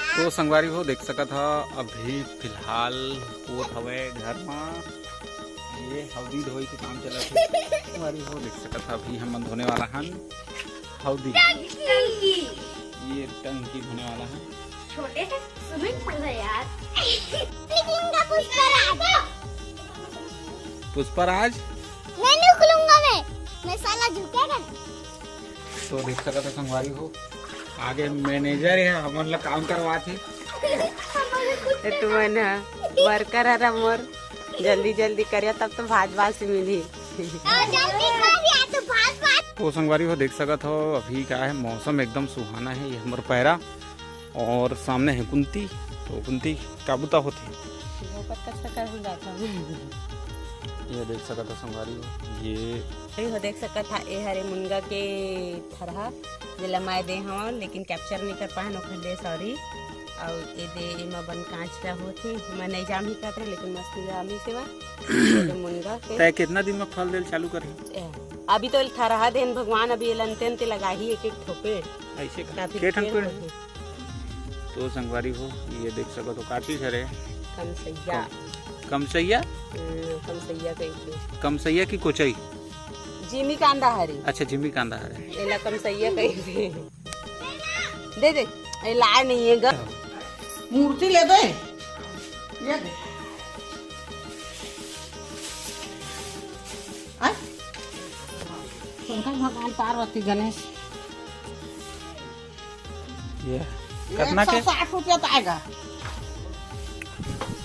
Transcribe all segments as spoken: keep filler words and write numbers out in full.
तो संगवारी हो, देख सकत ह, अभी फिलहाल पोत हवय घर म। ये हल्दी धोई के काम चलत हे। संगवारी हो, देख सकत ह, अभी हमन धोने वाला हन हल्दी। टंकी। ये टंकी धोने वाला है। छोटे से स्विमिंग पूल है यार। निकलूंगा पुष्पराज। पुष्पराज? नहीं निकलूंगा मैं। मैं साला झुकेगा नहीं। तो देख सकत ह संगवारी हो, आगे मैनेजर हे, हमन ला काम करवात हे। ए, तुमन ह वर्कर हरा मोर, जल्दी जल्दी करिया, तब तो भात बासी मिलही। और जल्दी कर यार, तो भात बासी। तो संगवारी हो, देख सकत हो, अभी का है, मौसम एकदम सुहाना है। ये हमर पैरा और सामने है कुंती। तो कुंती, का बुता होथे? वो पत्ता चक्कर हो जाता है। ये देख सकत हो संगवारी हो, ये यही हो देख सकत हा, ए हरे मुनगा के थरहा, जेला मैं दे हवं, लेकिन कैप्चर नहीं कर पाए, ओखर लिए सॉरी। अउ ए दे, एमा बन कांच ला होथे, एमा नहीं जाम ही कहत रहे, लेकिन मस्त जाम ही सेवा। ये मुनगा के तय कितना दिन में फल देल चालू करही? ए, अभी तो थरहा देन भगवान, अभी एला अंते अंते लगाही एक एक ठोपे। ऐसे का? काफी के ठन पेड़ पेड़? होथे। तो संगवारी हो, ये देख सकत हो, का चीज हरे? कमसैया। कम-, कमसैया? हम्म, कमसैया कहिथे। कमसैया की कोचई? जिमी कांदा हरे। अच्छा, जिमी कांदा हरे। एला कमसैया कहिथे। दे दे, ए लाए नहीं है ग। मूर्ति ले दे, ये दे। आय? शंकर भगवान, पार्वती, गणेश। ये ये कितना के? एक सौ साठ रुपया तो आएगा।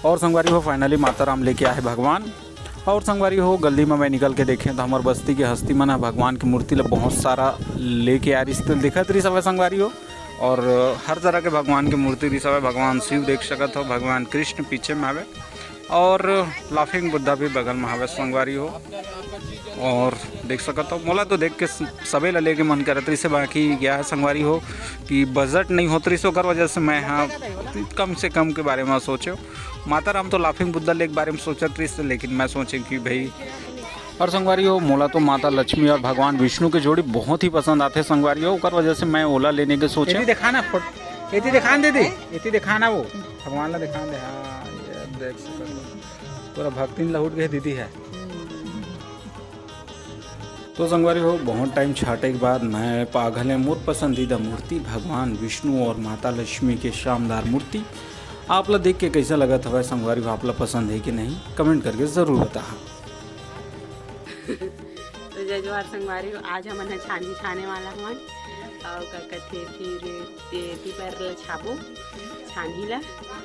और संगवारी हो, finally माता राम लेके आए भगवान। और संगवारी हो, गली में मैं निकल के देखें तो हमर बस्ती के हस्ती मन ह भगवान के मूर्ति ल बहुत सारा लेके आ रहिस, तो दिखत रहिस हवय संगवारी हो। और हर तरह के भगवान के मूर्ति रहिस हवय। भगवान शिव देख सकत हो, भगवान कृष्ण पीछे में हवे। और लाफिंग बुद्धा भी बगल में हवे संगवारी हो। और देख सकत हो, मोला तो देख के स-, सबे ला लेके मन करत रहिस हे, बाकी क्या है संगवारी हो कि बजट नहीं होत रहिस, ओकर वजह से मैं हा कम से कम के बारे में सोचेव। माता राम तो लाफिंग बुद्धा लेके बारे में सोचत रहिस, लेकिन मैं सोचे कि भाई, और संगवारी हो, मोला तो माता लक्ष्मी और भगवान विष्णु के जोड़ी बहुत ही पसंद आथे संगवारी हो, ओकर वजह से मैं ओला लेने के सोचे। एती दिखा ना, फोट-, एती दिखा ना दीदी, एती दिखा ना वो। भगवान ला दिखा दे, हाँ, ये देख सकत हो। पूरा भक्ति में लहुट गए दीदी है। तो संगवारी हो, बहुत टाइम छाटे के बाद मैं पा घले मोर पसंदीदा मूर्ति भगवान विष्णु और माता लक्ष्मी के शानदार मूर्ति। आप ला देख के कैसा लगत हवय संगवारी हो, आप ला पसंद है कि नहीं, कमेंट करके जरूर बताहा। तो जय जोहार संगवारी हो, आज हमन ह छानी छाने वाला हवन। अउ का कथे फिर ते टीपर ल छाबो, छानी ला,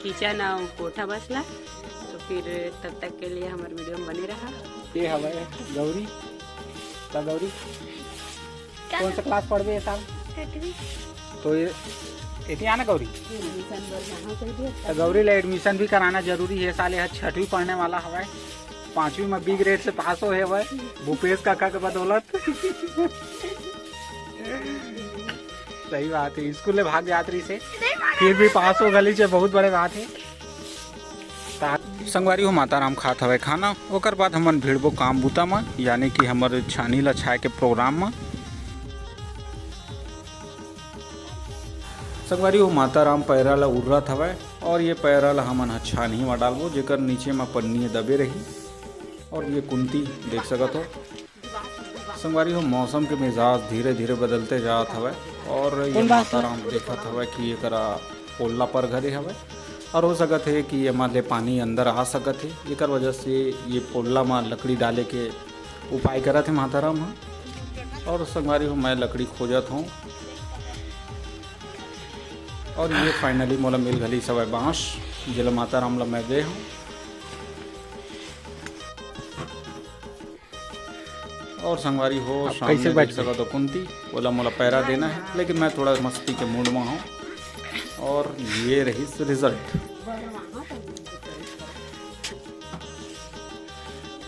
किचन अउ कोठा बस ला। तो फिर तब तक के लिए हमर वीडियो में बने रहा। ये हवय गौरी, का गौरी? कौन सा क्लास पढ़बे ये साल? छठवीं। तो ये, एती आना गौरी। एडमिशन बर जाना चाहिए। तो गौरी ला एडमिशन भी कराना जरूरी है, साल ये छठवीं पढ़ने वाला हवय। पांचवी में बी ग्रेड से पास होए हवय, भूपेश काका के बदौलत। सही बात है, स्कूल ले भाग जात रहिस हे, फिर भी पास हो घलिस हे, बहुत बड़े बात है। ता-, संगवारी हो, माता राम खात हवय खाना, ओकर बाद हमन भिड़बो काम बूता म, यानी कि हमर छानी ला छाए के प्रोग्राम म। संगवारी हो, माता राम पैरा ला उर्रत हवय और ये पैरा ला हमन ह छानही म डालबो, जेकर नीचे म पन्नी ह दबे रही और ये कुंती देख सकत हो। संगवारी हो, मौसम के मिजाज धीरे-धीरे बदलते जात हवय और ये कौन बात माता है? राम देखत हवय कि एकरा पोल्ला पर घरे हवय और हो सकत हे कि एमा ले पानी अंदर आ सकत हे, एकर वजह से ये पोल्ला म लकड़ी डाले के उपाय करत हे माता राम ह। और संगवारी हो, मैं लकड़ी खोजत हूँ और ये finally मोला मिल घली सवय बांस, जेला माता राम ला मैं दे हूँ। और संगवारी हो, अब सामने कैसे देख बैठ सकत हो कुंती, ओला मोला पैरा देना है, लेकिन मैं थोड़ा मस्ती के मूड में हूँ। और ये रही रिजल्ट।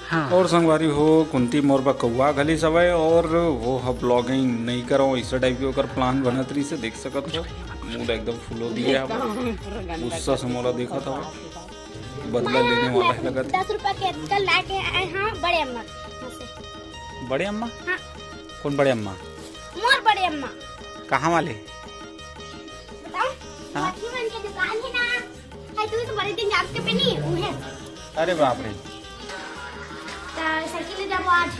हाँ। और संगवारी हो, कुंती मोर बा कौआ घली सवय और वो ह ब्लॉगिंग नहीं करो, इस टाइप के ओकर प्लान बनत रही से देख सकत हो। मूड एकदम फुल हो दिया है, गुस्सा से मोला देखत हवय। बदला लेने वाला है लगत। दस रुपया के अटकल ला के आए हाँ बड़े अम्मा से। बड़े अम्मा? हाँ। कौन बड़े अम्मा? मोर बड़े अम्मा। कहाँ वाले? बताओ। हाँ। लक्ष्मी मन के दुकान हे ना, है तू तो बड़े दिन जात के पहनी, उहे। अरे बाप रे। त साइकिल ले जाबो आज।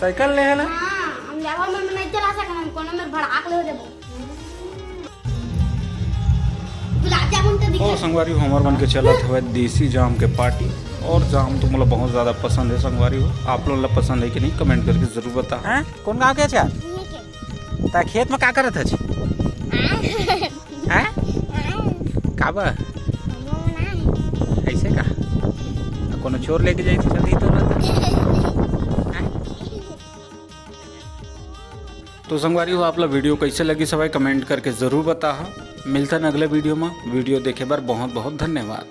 साइकिल ले हे ना? हाँ, हम जाबो, मैं नहीं चला सकन, हम कोनो मेर भड़ाक ले देबो। गुलाब जामुन तो दिखा। और संगवारी हो, हमर मन के चलत हवय देसी जाम के पार्टी। और जाम तो मोला बहुत ज्यादा पसंद है संगवारी हो। आप लोगन ला पसंद है कि नहीं, कमेंट करके जरूर बताओ। हैं? कौन गाँव के अच्छा? ये के? ता खेत में का करत हच? हैं? काबर? ऐसे का? कोनो चोर लेके जाई तो चलती तो ना। हैं? तो संगवारी हो, आप ला वीडियो कैसे लगी, सबे कमेंट करके जरूर बताहा। मिलथन अगले वीडियो में। वीडियो देखे बर बहुत बहुत धन्यवाद।